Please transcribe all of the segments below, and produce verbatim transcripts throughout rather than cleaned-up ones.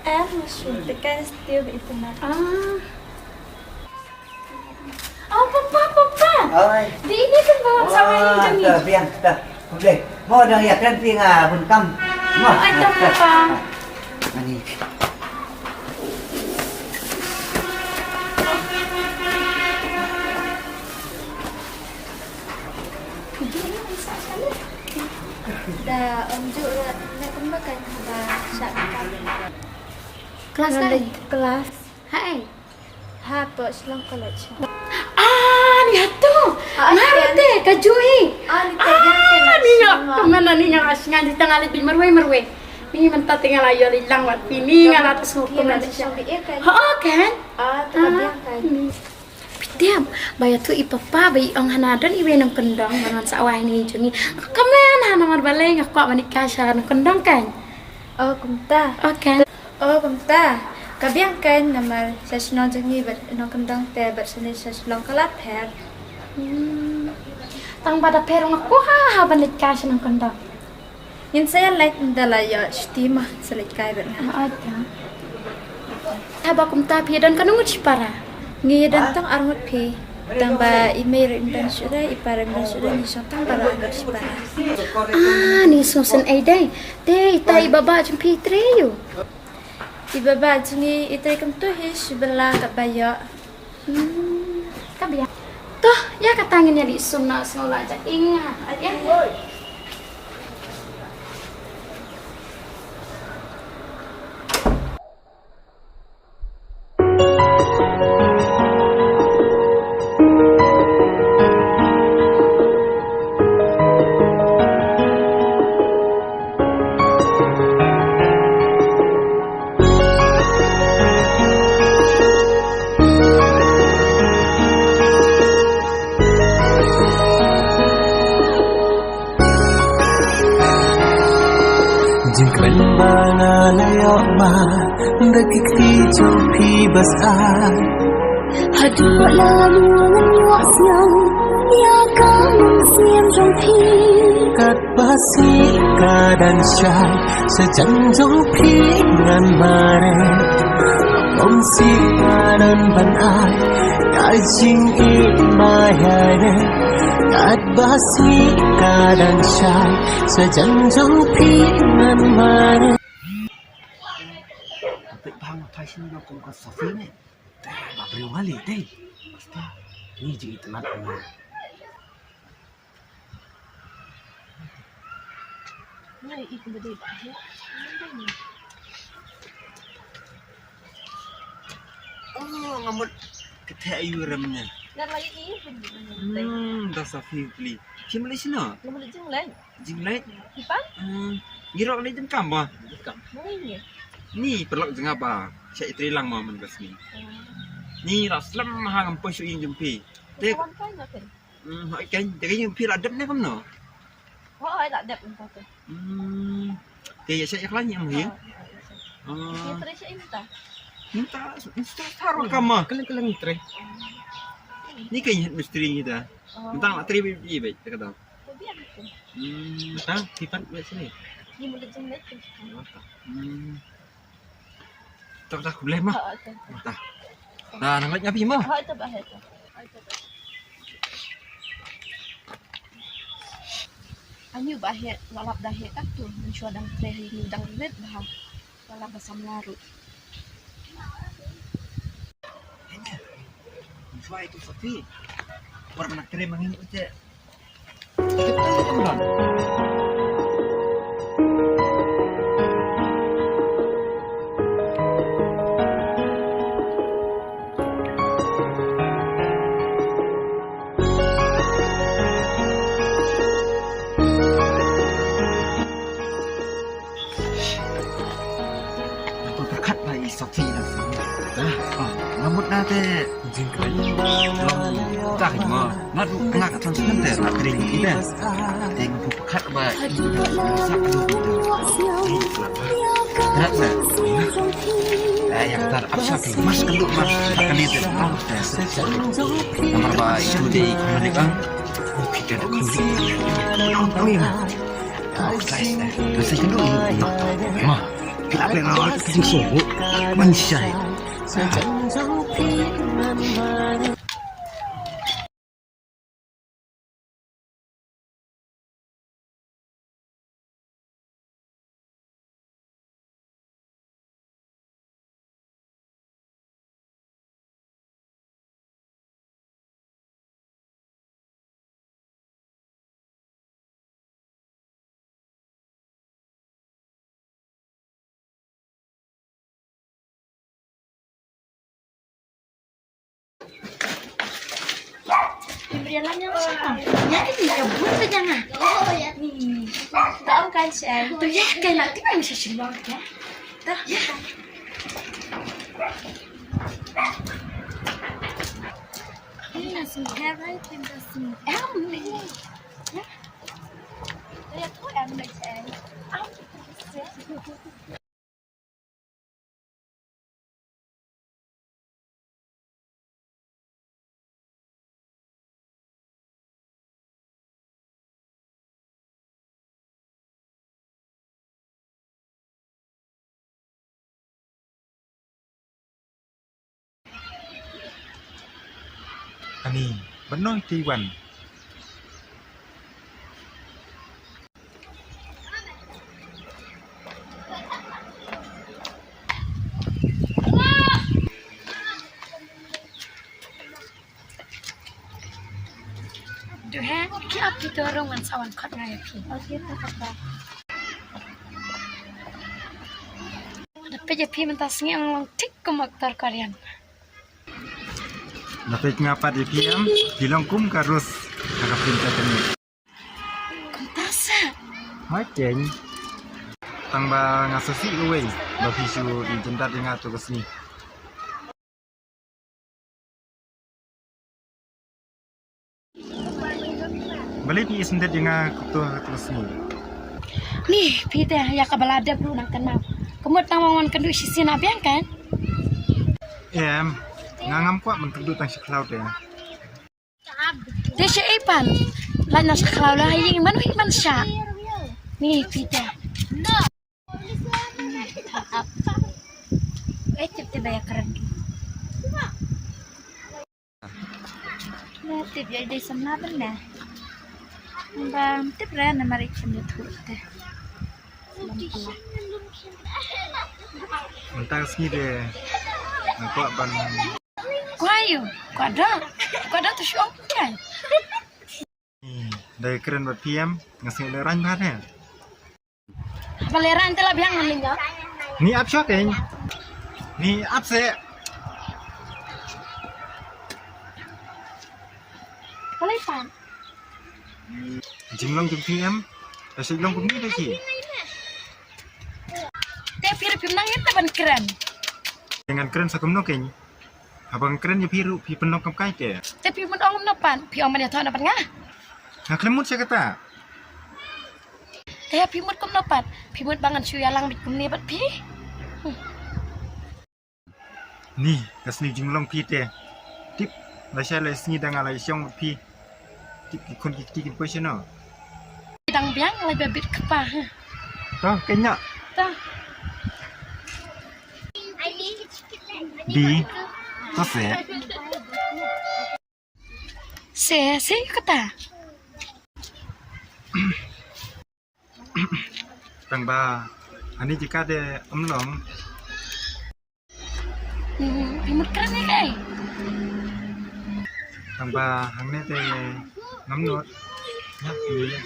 Em, mushroom, tekan stiu ba internet. Ah. Oh, papa, papa. Oi. Di ini kan bawa sama yang kami. Dah, biang, dah. Boleh. Mau dah ya kan ping ah bun kam. Mau. Ada, papa. Mani. Da ong ju la na kumba kan ba sha ka. Kelas nine. Kelas. Hai. Ha, po Shillong College. Ah, ni hatu. Ah, nga te ka jui. Ah, ni te. Ah, ni nga. Mana ni nga sngewthuh tang alit bin marwei marwei. Ni mynta te nga la ïoh leit lang wat pini nga la tu sngewthuh. Ha, kan? Ah, te ka biang kan. Phi tip ba ïathuh i papa ba i ong hana don iwei nongkyndong ban wan sa wai ni jong ngi. Ka mei hana namar balei nga kwah ban ïa ka sha nongkyndong kan. Oh, kumta. Oh, kan. Oh, kumta. Ka biang kan namar sha shnong jong ngi bad nongkyndong te bad sha Shillong ka la pher. Hmm. Tang ba da pher nga kwah ha ban ïa ka sha nongkyndong. Ngin sa ïa leit ynda la ïoh shuti ma sa leit kai bad nga. Ah, ata. Haba kumta phi don katno ngut shipara? Ngi don tang ar ngut phi. Tang ba i mei ruh im don shuh de, i pa ruh im don shuh de, ngi shong tang ba ar ngut shipara. Ah, ni sngewsynei dei. Te ita i baba jong phi trei ïa u? I baba jong ngi i trei kumto hi shi bylla katba ïoh. Hmm, ka biang. To, ïa kata ngin ïa leit sum noh sngewlah ja ing ha. Ïa. Jingkren ba nga la ïoh ma da ki kti jong phi basa. Haduh la mu ngan ïoh sngewthuh ïa ka mynsiem jong phi. Katba sngi ka dang shai sa jan jong phi ngan mareh. Ym sngewthuh ban ai ka jingim ba ïa re. Katba sngi ka dang shai sa jan jong phi ngan mareh. Peit bha nga phai shen ba kum ka Sophie ne. Te ba briew wali te. Basta ni jingitynnad ong. Ngai i kumba dei ba he. Oh, nga mut ka theh aïu rem ne. Nga la i i. Hmm, da Sophie pli. Kim lei shino? Nga mut jinglei. Jingleit. Kipan? Hmm. Ngi rok ni jam kam ba? Kam. Ngi ni. Ni perlok jengah ba. Sha itri lang ma man ka sngi. Hmm. Ni rok slem ha ngam poi shu ing jam phi. Te. Kawan kai na ken. Hmm, hoi ken. Te ken jam phi la dep ne kam no? Hoi la dep engko te. Hmm. Te ya sha ya klan yang hi. Oh. Ni tre sha inta. Inta, inta taro kam ma. Kelen kelen ni tre. Ni ken mistri ni ta. Inta la tre bi bi ta kata. Hmm, ta, tipat buat sini. Ni mulut jeng lek. Hmm. Tak tak boleh mah. Ha, ha. Tak. Nah, nang lek ngapi mah? Ha, itu bah itu. Anyu bah het, lalap dah het tak tu. Mencuat dang treh anyu dang rit bah. Lalap basam laru. Mencuat itu sepi. Pernah krim angin ucek. Pyrkhat ba i Sophie na sini. Dah. Oh, nga mut na te. Jingkren. Long ta hi ma. Nga tu nga ka thang snem te na kring i te. Te nga pyrkhat ba i sa ka lu. Rat sa. Ay, yang tar ap sa ki mas ka lu mas ka ni te. Namar ba i tu de i kong ni ang. Kita de kong ni. Kong ni. Kong ni. Kong ni. Phi lah klet noh, ka jingsngew man shai. Ym rialam ïa nga sha. Ïa ini ïa bun ka jaka. Oh, ïa ni. Ta ong kan sha. Tu ïa kai la ti kan sha sha bang ya. Ta ïa. Ina sing ya bai tin ta sing. Em ni. Ya. Ya tu em ni sha. Am. Ani, ban ong ïa phi wan. Duh he, ki ap ki to rung ngan sa wan khot nga ïa phi. Okay, to papa. Da peit ïa phi mynta sngi ong long thik kum actor Korean. Da peit nga pat ïa phi em, phi long kum ka Rose ha ka film Titanic. Kumta sa. Hooid keiñ. Tang ba nga sa sih kawei ba phi shu i jyndat ïa nga to ka sngi. Balei phi isyndet ïa nga kato kato ka sngi? Ni phi te ïa kaba la dep ruh nang kynmaw. Ka mut tang ba ngan kynduh shisien na biang kan? Em, nga ngam kwah ban kynduh tang shi khlaw te. Te sha ei pat? Lait na sha khlaw la ha ïing mano hi ban shah. Ni phi te. Ei tip te ba ïa kren. Ba tip ïa dei samla ban ne. Ba tip re na mari kin ïa thuh te. Mynta ka sngi de nga kwah ban. Kwah ïa u, kwah da, kwah da tu shu ong kai. Dei kren bad phi em, nga sngew lehraiñ bha ne. Ba lehraiñ te la biang ngan ling. Ni ap shuwa keiñ. Ni ap se. Balei pat? Jinglong jong phi em. Ka shu long kumne phi. Te phi ruh phim nang ïa ta ban kren. Ngan kren sa kumno keiñ. Haba nga kren ïa phi ruh phi pynlong kam kai te. Te phi mut ong kumno pat, phi ong ban ïathoh na bad nga. Nga khlem mut sha kata. Te phi mut kumno pat, phi mut ba ngan shu ïalang beit kumne bad phi. Hmm. Ni ka sngi jinglong phi te. Tip lashai la sngi da nga la shong bad phi. Tip ki khun ki kti kin poi shano. Dang biang la ba bit kpa ha. To keiñ. To. Bi. To se. Se, se kata. Tang ba ani jaka de ym long. Hmm, phi mut kren ne kai? Tang ba hangne te ngam nud. Ya, ya, ya.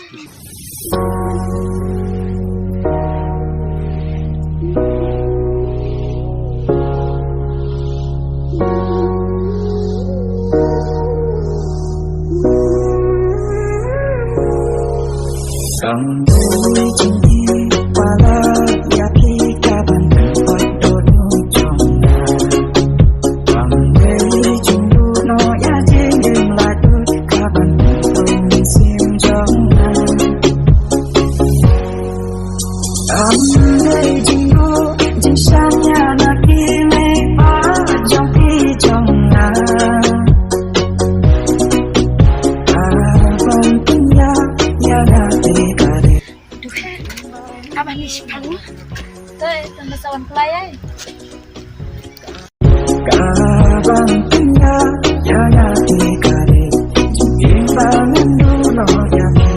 Lai ai. Ka ban pynïaid ïa nga te ka dei jingim ba ngan duh noh ïa phi.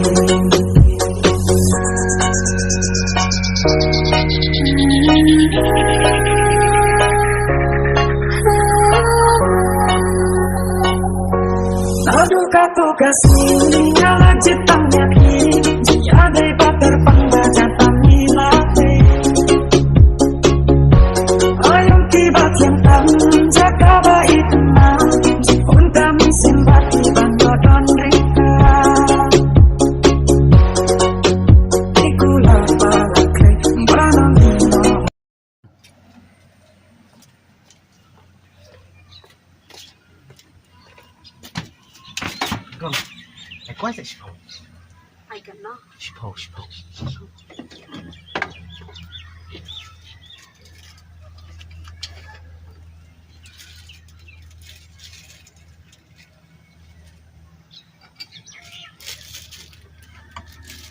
Naduh katto ka sngi nga la jied tang ïa phi, jia dei ba kyrpang ba jan tam ngi la peit. Aïom ki ba thiang tam jaka ba itynnat, jingkhun ka mynsiem ba ki ban ïoh don ryngkat. Te kular ba la khlei ba nang ïoh. Kong, ai kwai sa shiphew. Ai kan no. Shiphew, shiphew.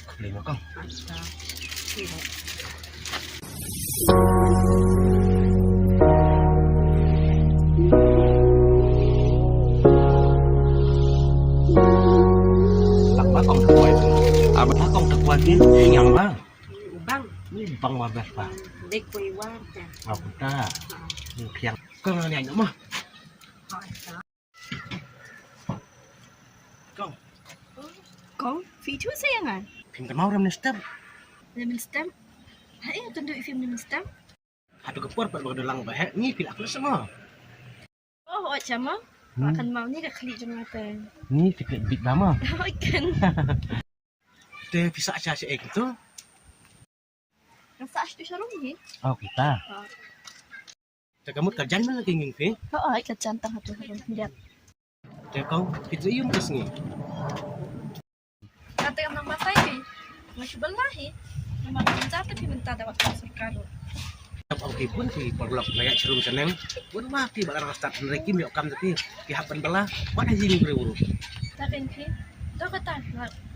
Khublei mo kong. Lak ba kong da kwai. Aba kong da kwai phi, ngam ba. Ubang. Ni bang wa ber ba. Dek kwai war ta. Aku ta. Ni khiang. Kong ni anya mah. Kong. Kong, phi ïathuh sa ïa nga? Phim kynmaw re mynstep. Re mynstep? Haei nga kynduh ïa phi mynstep? Hato ka por pat ba ka dang lang ba heh ngi phi la khlem sngewthuh. Oh, oh, chama. Hmm. Ba kynmaw ni ka khlieh jong nga te. Ni phi khlem bit ba ma. Oh, kan. Te phi sah sha sha ek tu. Nga sah sha tu sha rum hi. Oh, kita. Ah. Te ka mut ka jan ma la ki ngin phi? Ho, ai ka jan tang hatu ha rum. Diap. Te kong, ki tu ïum ka sngi. Ka te ngam nang batai phi. Nga shu bela hi. Nga ma ka jan te phi mynta da wat ka sorkar. Tap au ki bun ki paralok nga ïa sha rum sha neng. Bun ma ki ba la start hynrei kim ïoh kam te phi. Ki hap ban bela. Wat ha jingbriew ruh. Ta kan phi. Dok kata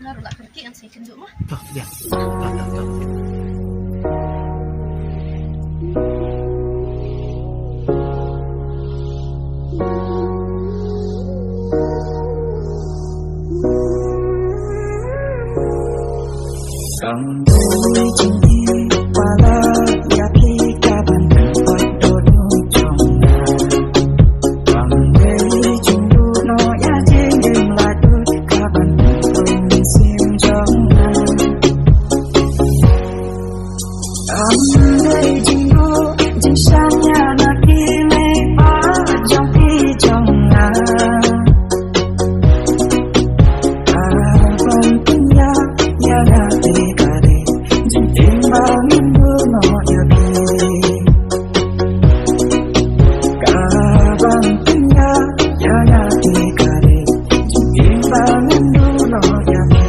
nga ruh la kyrkieh ngan sa ïakynduh ma. Toh, ïa. Kam dei jingim ba la ïa phi ka ban pynpait dohnud jong nga. Kam dei jingduh noh ïa jingim la dud ka ban pynpait mynsiem jong nga. Kam dei jingduh jingshaniah na ki mei pa jong phi jong nga. Ka ban pynïaid ïa nga te ka dei jingim ba ngin duh noh ïa phi. Ka ban pynïaid ïa nga te ka dei jingim ba ngin duh noh ïa phi.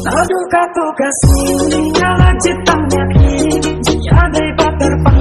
Naduh katto ka sngi nga la jied tang ïa phi, jia dei ba kyrpang.